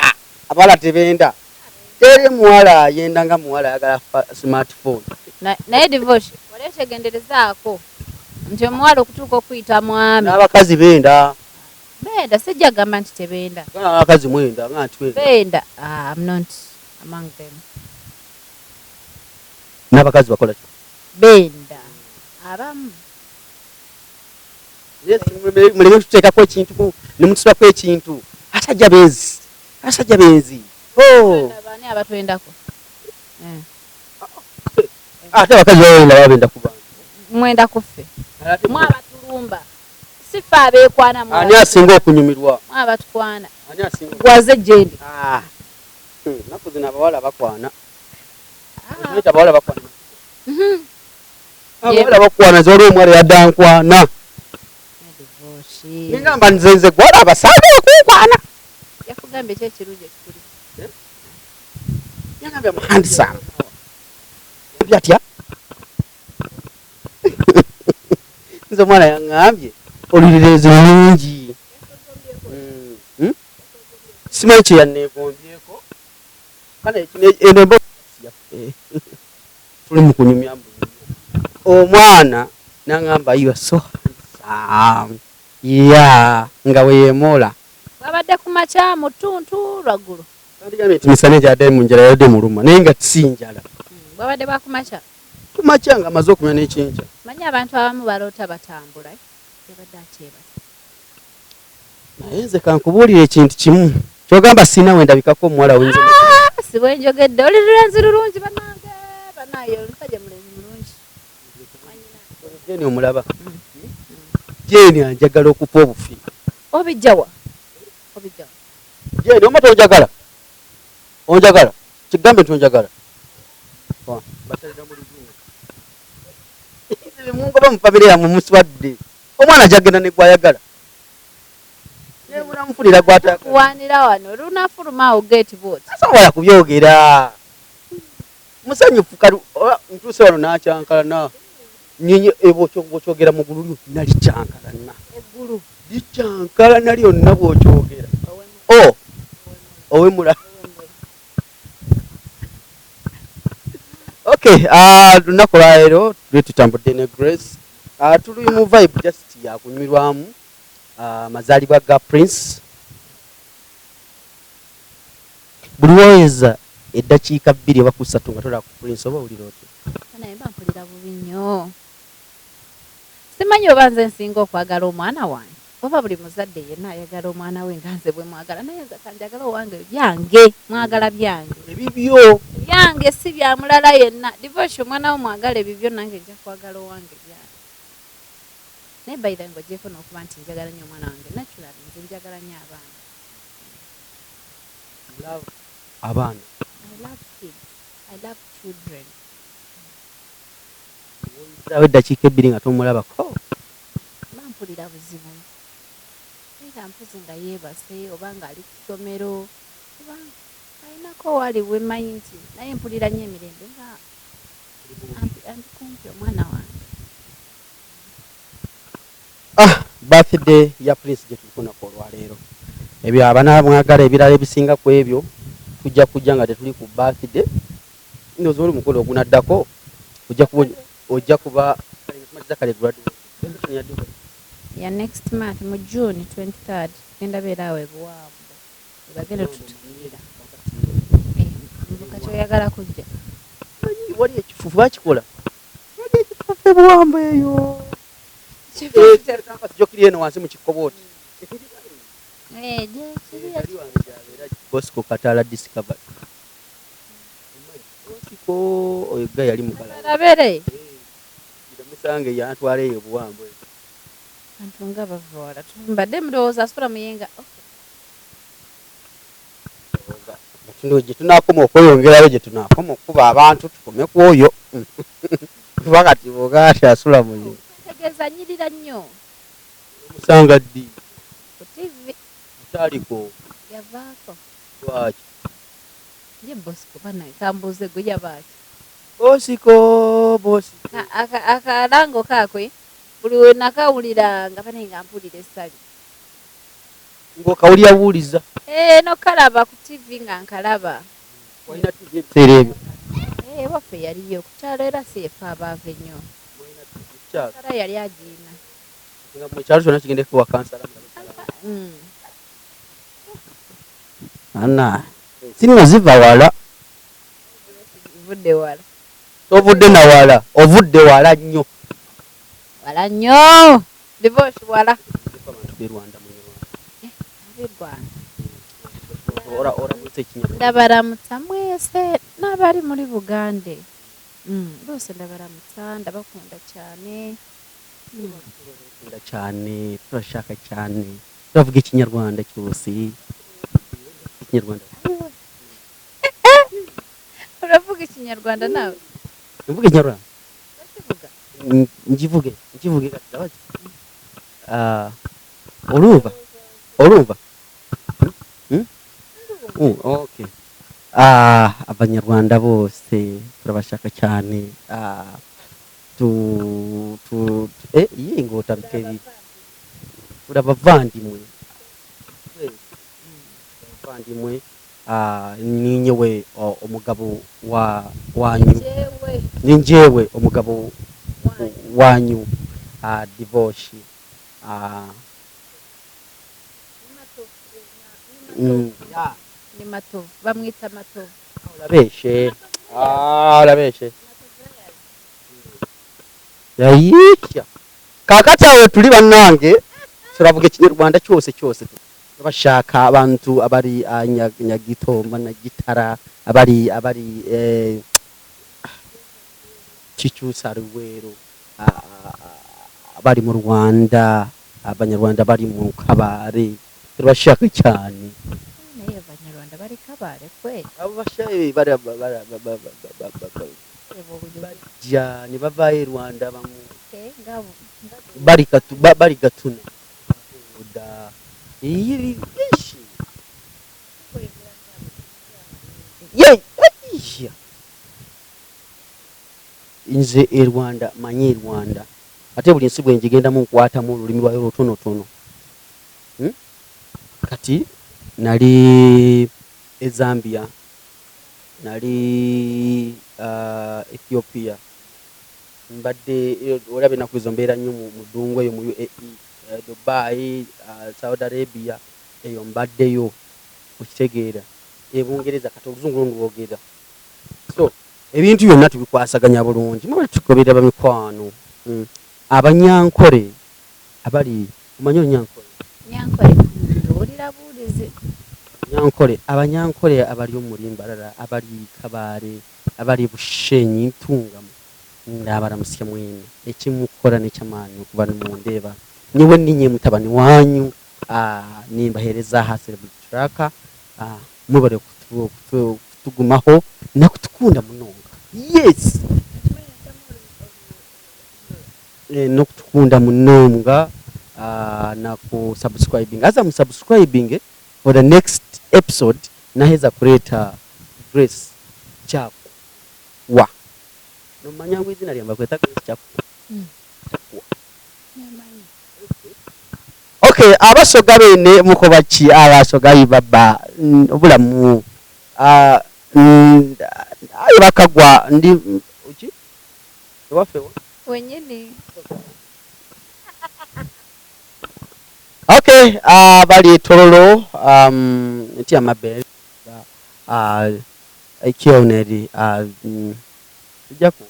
abawala tebenda. Teri muwala ayenda nga muwala ayagala smartphone. Naye Divosh, wali okyegenderezaako nti omuwala okutuuka okuyita mwami N'abakazi benda. Benda, sijja gamba nti tebenda. Abakazi mwenda nga ntwenda. Benda. Ah, I'm not among them. N'abakazi bakola ki? Benda abamu. Muleme tuteekako ekintu ne mutusibako ekintu, asajja benzi, asajja benzi. Oh. Baani abatwendako? Eh. Ate abakazi babenda, babenda ku bantu. Mwenda kuffe, mwe abatulumba, si ffe abeekwana. Ani asinga okunyumirwa? Mwe abatukwana. Ani asinga? Gwaze gyendi. Ah. Naku zino abawala bakwana. Okimanyi nti abawala bakwana? Abawala bakwana. Nze waliwo omuwala yadda nkwana, ningamba nze gwala abasaada okunkwana. Yakugambye ki ekirungi ekikuli? Yagambye muhandisa atya. Nze omwana yaŋŋambye olulirezi lulungi. Simanyi kye yanneegombyeko. Kale eno emboozi yaffe tuli mu kunyumya mbunyumya, omwana naŋŋamba, "You are so handsome." Ya nga bwe yeemoola. Bwabadde ku makya, mu ttuntu, lwaggulu? Kandigambye nti misana egyadde mu njala yadde muluma, naye nga si njala. Bwabadde bwakumakya? Kumakya nga amaze okunywa n'ekyenkya. Manyi abantu abamu baloota batambula, eh? Yabadde akyebasa. Naye nze kankubuulira ekintu kimu kyogamba, siina wendabikako omuwala wenze. Ah, si bwenjogedde, oli lulenzi lulungi banange, banaye omusajja mulenzi mulungi. Manyina. Jeni omulaba, Jeni anjagala okufa obufi. Obijjawa, obijjawa? Jeni oma tonjagala? Onjagala? Kigambe nti onjagala. Basalira mu luzungu. Mungoba mu famire yammwe muswadde. Omwana ajagenda ne gwayagala, nemunamufunira gwatayagala. Kuwanira wano lunafuluma awo geeti bwoti. Tasobola kubyogera, musanyufu. Kali ntuuse wano nakyankalana nyenye bwokyogera mu ggulu lyonna likyankalana. Eggulu? Likyankalana lyonna bwokyogera o owemula. Okay, lunaku lwaleero tuli tutambudde ne Grace. Tuli mu vibe just yakunyumirwamu amazaalibwa ga Prince. Buli woyeza eddakiika 2 oba ku 3 nga tolaba ku Prince, oba owulira otya? Naye mba mpulira bubi nnyo. Simanyi oba nze nsinga okwagala omwana wange oba buli muzadde yenna ayagala omwana we nga nze bwe mwagala, naye nze kanjagala owange byange, mwagala byange. Ebibyo. Byange, si bya mulala yenna. Divorce, omwana wo mwagala ebibyo, nange nja kwagala owange byange. Naye by the way, ng'ogyeko n'okuba nti njagala nnyo omwana wange, naturally nze njagala nnyo abaana. Love abaana. I love kids, I love children. Oyisaawo eddakiika 2 nga tomulabako? Mba mpulira buzibu, naye nga mpozi nga yeebase oba ng'ali ku ssomero. Kubanga alinako wali wemanyi nti naye mpulira nnyo emirembe nga andi kumpi omwana wange. Ah, birthday ya Prince gye tuliko nako olwaleero. Ebyo abana mwagala ebirala ebisinga ku ebyo tujja kujja nga tetuli ku birthday. Ndowooza oli mukolo ogunaddako ojja kuba ojja kuba tumaliza kale graduation ya ddi? Ya next month mu June 23rd genda beera awo ebuwambo bagenda tutukiira. Kati oyagala kujja? Wali ekifufu bakikola, wali ekifufu ebuwambo eyo jokiri eno wansi mu kikobooti. Bosco Katala discovered Bosco oyo ga yali mukalabere musange yantwala eyo buwambo. Bantu nga bava wala, mbadde ndowooza asula Muyenga. Gye tunaakoma okweyongerayo, gye tunaakoma okuba abantu tukome ku oyo, kuba kati bwogaa asula Muyenga. Tegeeza nyirira nnyo. Omusanga ddi? Ku TV. Kyaliko. Yavaako. Lwaki? Ye Bosco banaye kambuuze gwe yabaaki? Bosco, Bosco. Akalango kaakwe buli we nakawuliranga banaye nga mpulira essanyu. Ng'okawulira buwuliza? Eh, nokalaba ku TV nga nkalaba. Walina TV ebiseera ebyo? Eh, waffe yaliyo ku kyalo era si efe abaava ennyo. Kansala yali agiina. Nga mu kyalo kyonna kigendeko wa kansala. Ana sinno ziva wala. Vudde wala. Tovudde na wala, ovudde wala nnyo. Wala nnyo. Divorce wala. Abantu b'e Rwanda mu Rwanda. Ab'e Rwanda. Ora ora butse Ikinyarwanda. Ndabaramutsa mwese n'abari muri Bugande. Bose ndabaramutsa, ndabakunda cyane. Turakunda cyane, turashaka cyane. Turavuga Ikinyarwanda cyose. Ikinyarwanda. Uravuga Ikinyarwanda nawe? Mvuga Ikinyarwanda. Urakivuga? Nkivuge, nkivuge kati. Ah, urumva? Urumva? Okay. Ah, Abanyarwanda bose turabashaka cyane. Ah, tu tu iyi ngota bikeri. Turabavandimwe. Turabavandimwe. Ah, ninyewe omugabo wa wanyu. Ni njewe omugabo wanyu. Divorce. Ni Matovu, bamwita Matovu. Urabeshe. Urabeshe. Yayikya. Kakati awo tuli bannange turavuga Ikinyarwanda cyose cyose. Bashaka abantu abari Nyagitoma na Gitara, abari abari Kicusa Ruwero, abari mu Rwanda, Abanyarwanda bari mu Kabare, turabashaka cyane. Naye Abanyarwanda bari Kabare kweli? Abo bashaye bari bajja ne bavaayo e Rwanda bamu bari bari Gatuna. Da iyi benshi. Ye, iya. Nze e Rwanda manyi e Rwanda. Ate buli nsi bwe ngigendamu nkwatamu olulimi lwayo lutonotono. Kati nali e Zambia, nali Ethiopia, mbadde olaba ennaku ezo mbeera nnyo mu ddungu eyo mu UAE, Dubai, Saudi Arabia, eyo mbaddeyo okitegeera. E Bungereza kati oluzungu lwogera. So ebintu byonna tubikwasaganya bulungi, mwe tugoberera bamikwano. Abanyankole abali, omanyi Olunyankole? Nyankole nduwulira buwulizi. Nyankole, abanyankole abali omuri Mbarara, abali Kabare, abali Bushenyi, Ntungamo, ndabaramusya mwene. Ekimukora n'ekyamaani okuba nimundeba. Nyewe ninye mutabani wanyu, nimbahereza aha Celebrity Tracker, mwebale kutugumaho nakutukunda munonga. Yes. Nokutukunda munonga, na ku subscribing. As I'm subscribing for the next episode, Naheza kureeta Grace Kyakuwa. Nomanya ngu izina lyange bakweta Grace Kyakuwa. Kyakuwa. Okay, abasoga bene mukoba ki? Abasoga ibaba obulamu aye bakagwa ndi ki ewaffe wa? Wenyini. Okay, bali etololo nti amabe ekioneri tujja ku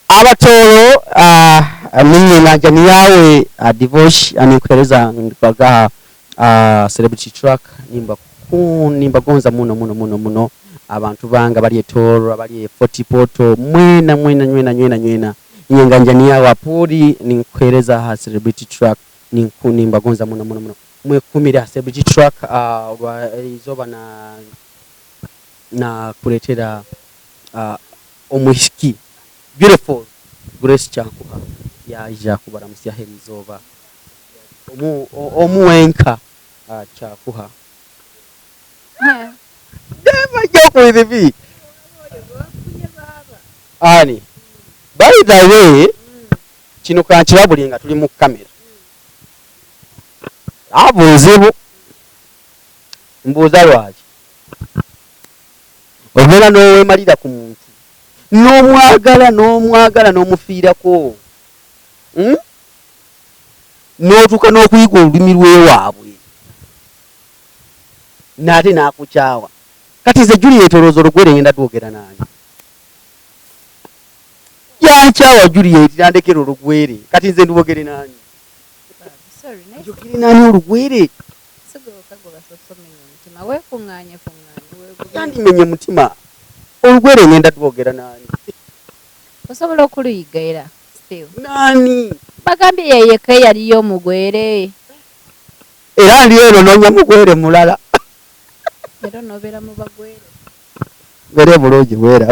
abatoro ninye nganja niyawe divorce anikuhereza ndikwaga celebrity track nimba nimba gonza muno muno muno muno abantu banga bali etoro abali Fort Portal mwena mwena mwena mwena mwena nyenganja niyawe apuri ninkuhereza ha celebrity track nimba gonza muno muno muno mwekumira celebrity track izoba na kuletera omwishiki beautiful Grace Kyankuha yaja kubaramusya herizoba omuwenka Kyakuha never joke with me ani. By the way, kino kankirabuli nga tuli mu kamera abuzibu mbuuza lwaki obeera n'owemalira ku muntu n'omwagala n'omwagala n'omufiirako n'otuuka n'okuyiga olulimi lw'ewaabwe n'ate n'akukyawa. Kati nze Juliet olowooza olugwere ngenda twogera nani? Yankyawa Juliet nandekera olugwere, kati nze ndwogere nani? Njogere nani olugwere? Yandimenye mutima olugwere ngenda twogera nani? Osobola okuluyiga era still. Nani? Bagambye yeyeka yaliyo omugwere. Era ndi eno noonya mugwere mulala. Era onobeera mu bagwere. Mbeere bulungi bwera.